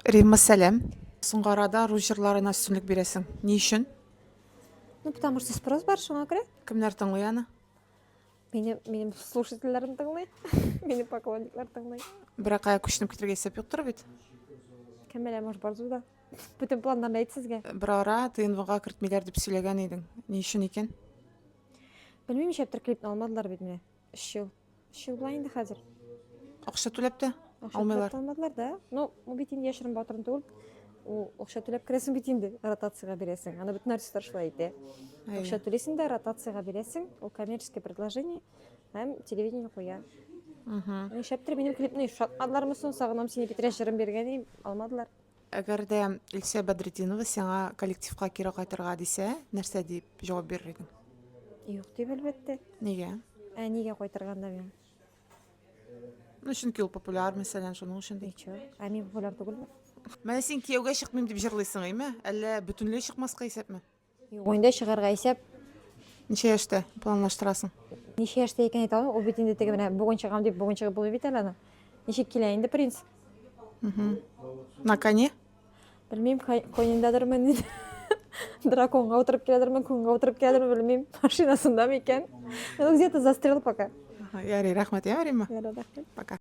Римма, сәлам. Соңгы арада рус җырларына өстенлек бирәсең. Ни өчен? Ну, потому что спрос бар, шуңа күрә. Кемнәр тыңлый аны? Мине, минем слушательләрем тыңлый, мине поклонниклар тыңлый. Берәр кая күченеп китәргә исәп юктыр бит? Кем белә, может, барзу да. Бөтен планнарны әйт сезгә. Бер ара ТНВга кертмиләр дип сөйләгән идең. Ни өчен икән? Белмим, нишләптер клипны алмадылар бит менә. Өч ел. Өч ел була инде хәзер. Акча түләп тә Акча алмыйлар. түләп тә алмадылар да. Ну, ул бит инде яшерен батырын түгел. Ул акча түләп керәсең бит инде, ротациягә бирәсең. Аны бөтен артистлар шулай әйтә. Әйе. Акча түлисең дә, ротациягә бирәсең. Ул коммерческое предложение һәм телевидение куя. Нишләптер минем клипны ошатмадылармы соң, Сагынам сине Питрәч җырын биргән идем, алмадылар. Әгәр дә Илсөя Бәдретдинова сиңа коллективка кире кайтырга дисә, нәрсә дип җавап бирер идең? Юк дип, әлбәттә. Нигә? Ә нигә кайтырга анда миңа? Ну, чөнки ул популяр, мәсәлән, шуның өчен ди. Ничего. Ә мин популяр түгелме? Менә син кияүгә чыкмыйм дип җырлыйсың, әйме? Әллә бөтенләй чыкмаска исәпме? Юк, инде чыгарга исәп. Ничә яшьтә планлаштырасың? Ничә яшьтә икәнен әйтә алмыйм. Ул бит инде теге менә бүген чыгам дип бүген чыгып булмый бит әле аны. Ничек килә инде принц? На коне? Белмим, конендадырмы, ни. Драконга утырып киләдерме, күнгә утырып киләдерме, белмим. Машинасында микән? Ну, где-то застрял пока. Ярый, рәхмәт, я, Римма. Ярый, рәхмәт. Пока.